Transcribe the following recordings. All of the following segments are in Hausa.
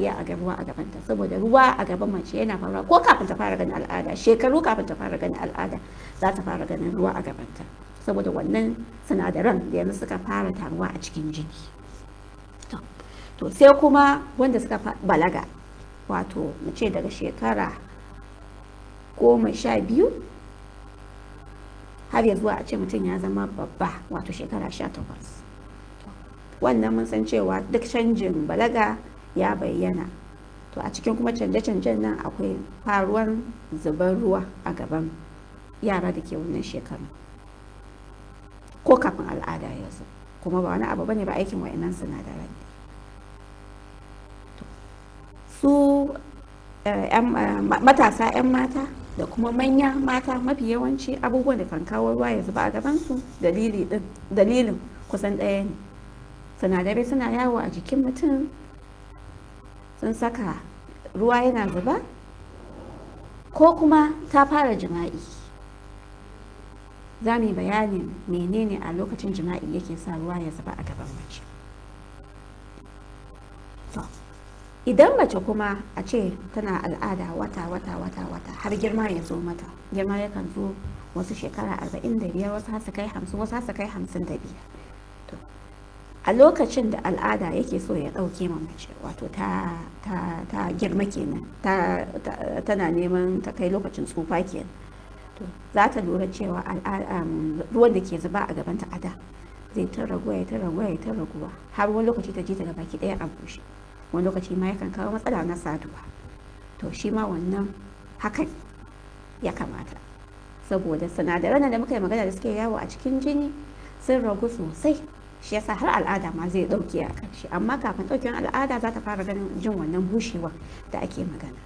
iya a ga ruwa a gabanta, saboda ruwa a gaban mace yana faruwa ko kafin ta fara ganin al'ada, shekaru kafin ta fara ganin al'ada za ta fara ganin ruwa a gabanta, saboda wannan sinadaran da yanzu suka fara taruwa a cikin jini. To sai kuma wanda suka balaga, wato mu ce daga shekara 12 har ya zuwa a ce mutum ya zama babba, wato shekara 18. Wannan mun san cewa duk canjin balaga ya bayyana. To a cikin kuma canje-canjen nan akwai faruwar zubar ruwa a gaban yara da ke wannan shekaru ko kafin al'ada ya zo, kuma ba wani abu bane ba, aikin wa'annan sinadaran ne. Su matasa 'yan mata da kuma manya mata, mafi yawanci abubuwan da kan kawo ruwa ya zuba a gabansu dalilin kusan ɗaya ne. Sinadarai suna yawo a jikin mutum sun saka ruwa yana zuba, ko kuma ta fara jima'i. Za mu yi bayanin menene a lokacin jima'i yake sa ruwa ya zuba a gaban mace. Idan mace kuma a ce tana al'ada wata wata wata wata har girma ya zo mata, girma yakan zo wasu shekara 45, wasu har su kai 50, wasu har su kai 55. To a lokacin da al'ada yake so ya ɗauke ma mace, wato ta girma kenan, tana neman ta kai lokacin tsufa kenan, to za ta lura cewa ruwan da ke zuba a gabanta a da zai ta raguwa, ya ta raguwa, ya ta raguwa, har wani lokaci ta ji ta gabaki ɗaya a bushe. Wani lokaci ma yakan kawo matsala na saduwa. To shi ma wannan hakan ya kamata, saboda sinadaran da muka yi magana da suke yawo a cikin jini sun ragu sosai, shi yasa har al'ada ma zai dauke a ƙarshe. Amma kafin ɗaukewan al'ada za ta fara ganin jin wannan bushewa da ake magana.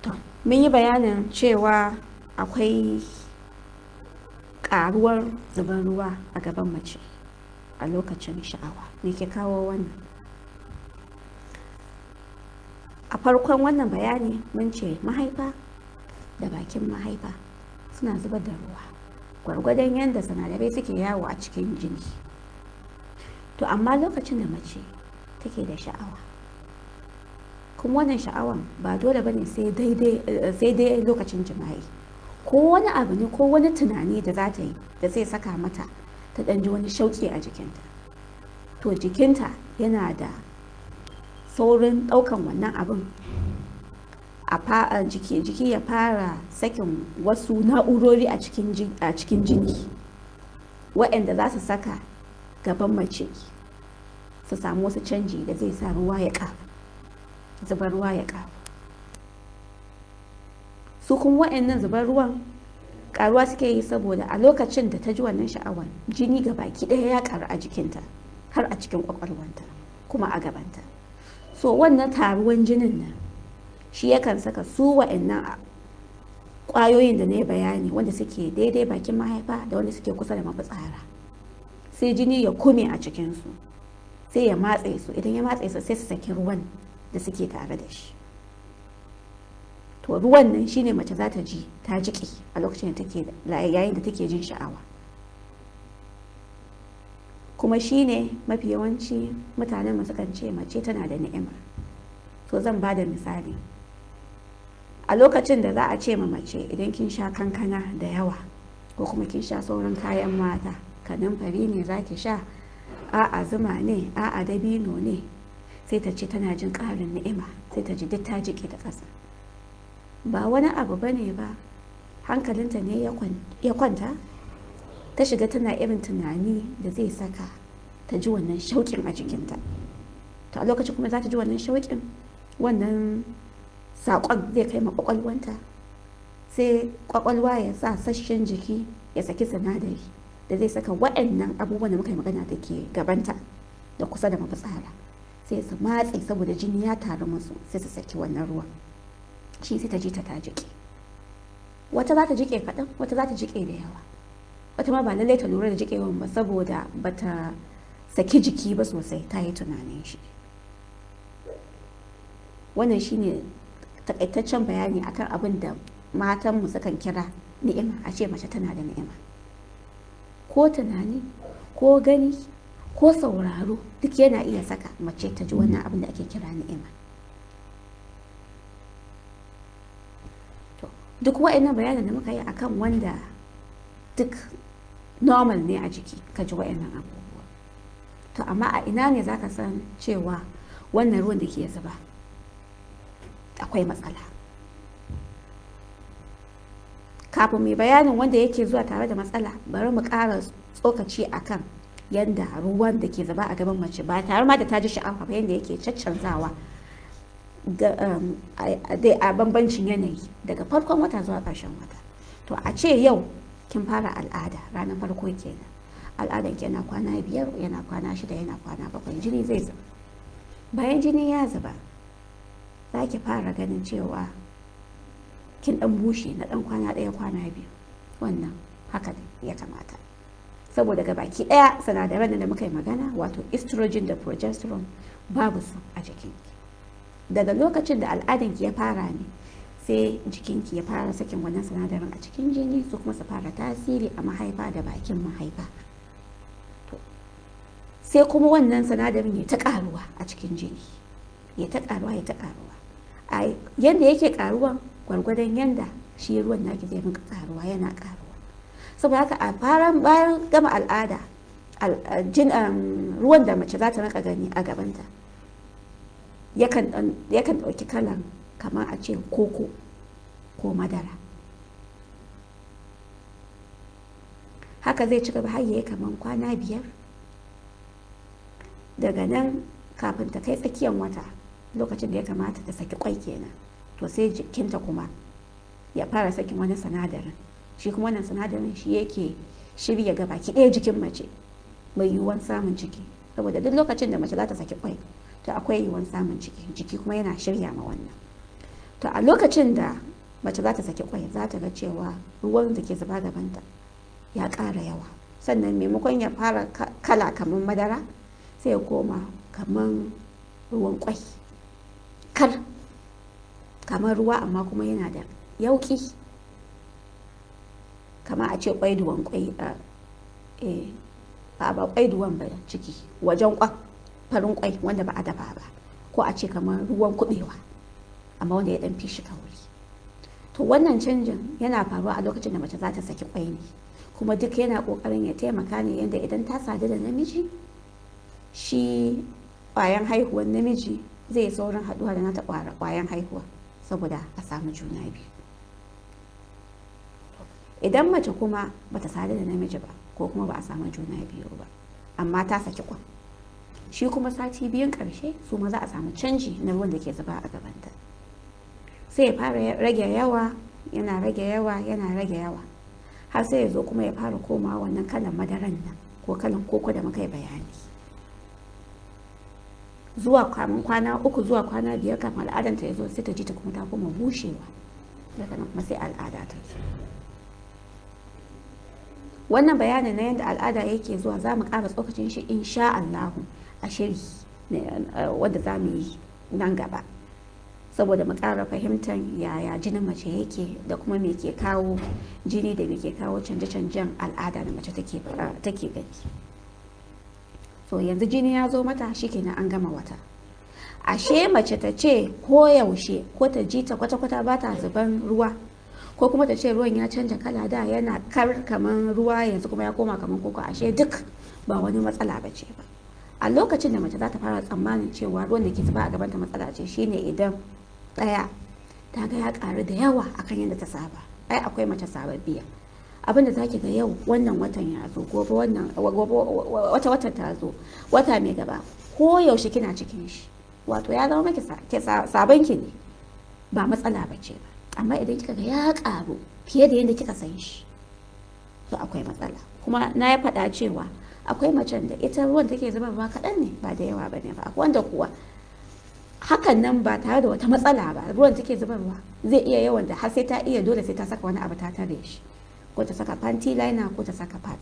To mun yi bayanin cewa akwai ƙaruwar zuban ruwa a gaban mace a lokacin sha'awa. Me ke kawo wannan? A farkon wannan bayani mun ce mahaifa da bakin mahaifa suna zubar da ruwa gwargwadon yadda sinadarai suke yawo a cikin jini. To amma lokacin da mace take da sha'awa, kuma wannan sha'awan ba dole bane sai dai lokacin jima'i, ko wani abu ne ko wani tunani da za ta yi da zai saka mata ta ɗan ji wani shauƙi a jikinta, to jikinta yana da saurin ɗaukan wannan abin a jiki ya fara sakin wasu na'urori a cikin jini waɗanda za su saka gaban mace su samu wasu canji da zai sa ruwa ya ƙaru, zubar ruwa ya ƙaru. Su kuma waɗannan zubar ruwan karuwa suke yi saboda a lokacin da ta ji wannan sha'awar, jini ga baki ɗaya ya karu a jikinta har a cikin kwakwalwanta kuma a gabanta. So wannan taruwan jinin nan shi yakan saka su wa'annan ƙwayoyin da na yi bayani wanda suke daidai bakin mahaifa da wanda suke kusa da mafitsara, sai jini ya kume a cikinsu, sai ya matse su. Idan ya matse su sai su saki ruwan da suke tare da shi. To ruwan nan shine mace za ta ji ta jiƙe a lokacin da take yayin da take jin sha'awa. Kuma shine mafi yawanci mutanen mu sukan ce mace tana da ni'ima. To zan ba da misali. A lokacin da za a ce ma mace idan kin sha kankana da yawa ko kuma kin sha sauran kayan mata, kanamfari ne za ki sha, a'a zuma ne, a'a dabino ne, sai ta ce tana jin ƙarin ni'ima, sai ta ji duk ta jiƙe da ƙasa. Ba wani abu bane ba, hankalinta ne ya kwanta, ta shiga tana irin tunani da zai saka ta ji wannan shauƙin a jikinta. To a lokacin kuma za ta ji wannan shauƙin, wannan saƙon zai kai ma ƙwaƙwalwanta, sai ƙwaƙwalwa ya sa sashen jiki ya saki sinadari da zai saka waɗannan abubuwan da muka yi magana da ke gabanta da kusa da mafitsara, sai su matse saboda jini ya taru musu, sai su saki wannan ruwan. Shi sai ta ji ta jiƙe. Wata za ta jiƙe kaɗan, wata za ta jiƙe da yawa, wata ma ba lallai ta lura da jiƙewan ba saboda bata saki jiki ba sosai, ta yi tunanin shi. Wannan shine takaitaccen bayani akan abin da matanmu sukan kira ni'ima, a ce mace tana da ni'ima. Ko tunani, ko gani, ko sauraro duk yana iya saka mace ta ji wannan abin da ake kira ni'ima. To duk wa'annan bayanan da muka yi akan wanda duk normal ne a jiki ka ji wa'annan abubuwa. To amma a ina ne zaka san cewa wannan ruwan da ke zuba akwai matsala? Kafin mai bayanin wanda yake zuwa tare da matsala, bari mu ƙara tsokaci akan yanda ruwan da ke zuba a gaban mace ba tare ma da ta ji sha'awa ba, yanda yake caccanzawa a bambancin yanayi daga farkon wata zuwa ƙarshen wata. To a ce yau kin fara al'ada, ranar farko kenan, al'adan ki yana kwana 5, yana kwana 6, yana kwana 7, jini zai zuba. Bayan jini ya zuba, za ki fara ganin cewa kin dan bushe na dan kwana 1, kwana 2. Wannan haka ya kamata, saboda ga baki daya sinadaran da muka yi magana, wato estrogen da progesterone, babu su a jikinki. Daga lokacin da al'adanki ya fara ne sai jikinki ya fara sakin wannan sinadarin a cikin jini, su kuma su fara tasiri a mahaifa da bakin mahaifa. To sai kuma wannan sinadarin ya ta karuwa a cikin jini, ya ta karuwa, ya ta karuwa. A yanda yake karuwa gwargwadon yanda shi ruwan naki zai rinka karuwa, yana karuwa. Saboda haka a faran bayan gama al'ada, ruwan da mace za ta rinka gani a gabanta yakan ɗauki kalan kamar a ce koko ko madara. Haka zai ci gaba har yayi kamar kwana 5. Daga nan kafin ta kai tsakiyar wata, lokacin da ya kamata ta saki kwai kenan, to sai jikinta kuma ya fara sakin wani sinadarin. Shi kuma wannan sinadarin shi yake shirya gaba ki ɗaya jikin mace mai yiwuwan samun ciki. Saboda duk lokacin da mace za ta saki kwai, to akwai yiwuwan samun ciki, jiki kuma yana shirya ma wannan. To a lokacin da mace za ta saki kwai, za ta ga cewa ruwan da ke zuba gabanta ya ƙara yawa. Sannan maimakon ya fara kala kamar madara, sai ya koma kamar ruwan kwai, kar kamar ruwa, amma kuma yana da yauƙi, kamar a ce kwai duwan kwai, ba kwai duwan ba, ciki wajen kwan farin kwai wanda ba a dafa ba, ko a ce kamar ruwan kubewa amma wanda ya dan fi shi kauri. To wannan canjin yana faruwa a lokacin da mace za ta saki kwai ne, kuma duk yana kokarin ya taimaka ne yanda idan ta sadu da namiji, shi kwayan haihuwar namiji zai saurin haduwa da nata kwayan haihuwa saboda a samu juna biyu. Idan mace kuma bata sadu da namiji ba, ko kuma ba a samu juna biyu ba, amma ta saki kwan, shi kuma sati 2 ƙarshe su ma za a samu canji na ruwan da ke zuba a gabanta. Sai ya fara rage yawa, yana rage yawa, yana rage yawa, har sai ya zo kuma ya fara komawa wannan kalan madaran nan ko kalan koko da muka yi bayani. Zuwa kamun kwana 3 zuwa kwana 5 kafin al'adanta ya zo, sai ta ji ta kuma ta koma bushewa. Daga nan kuma sai al'ada ta zo. Wannan bayanin na yadda al'ada yake zuwa za mu ƙara tsokacin shi insha Allahu a shiri wanda za mu yi nan gaba, saboda mu ƙara fahimtar yaya jinin mace yake da kuma me ke kawo jini da me ke kawo canje-canjen al'ada da mace take gani. So yanzu jini ya zo mata, shikenan an gama wata. Ashe mace ta ce ko yaushe ko ta ji ta kwata-kwata ba ta zuban ruwa, ko kuma ta ce ruwan ya canja kala, da yana kar kamar ruwa yanzu kuma ya koma kamar koko, ashe duk ba wani matsala ba ce ba. A lokacin da mace za ta fara tsammanin cewa ruwan da ke zuba a gabanta matsala ce, shine idan ɗaya ta ga ya ƙaru da yawa akan yadda ta saba. Ai akwai mace sababbiya, abin da zaki ga yau wannan watan ya zo, gobe wannan gobe wata watan ta zo, wata mai gaba ko yaushe kina cikin shi, wato ya zama maki sabon ki ne, ba matsala ba ce ba. Amma idan kika ga ya ƙaru fiye da yadda kika san shi, to akwai matsala. Kuma na ya faɗa cewa akwai macen da ita ruwan take zubarwa kaɗan ne, ba da yawa ba ne ba. Akwai wanda kuwa hakan nan ba tare da wata matsala ba ruwan take zubarwa zai iya yawan da har sai ta iya dole sai ta saka wani abu ta tare shi, ko ta saka panty liner ko ta saka pad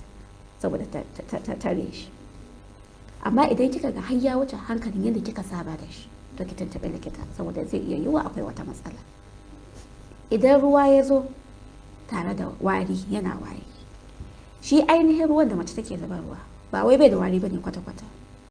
saboda ta tare shi. Amma idan kika ga har ya wuce hankalin yadda kika saba da shi, to ki tuntuɓi likita saboda zai iya yiwuwa akwai wata matsala. Idan ruwa ya zo tare da wari, yana wari, shi ainihin ruwan da mace take zubarwa Ba wai bai da wari bane kwata-kwata.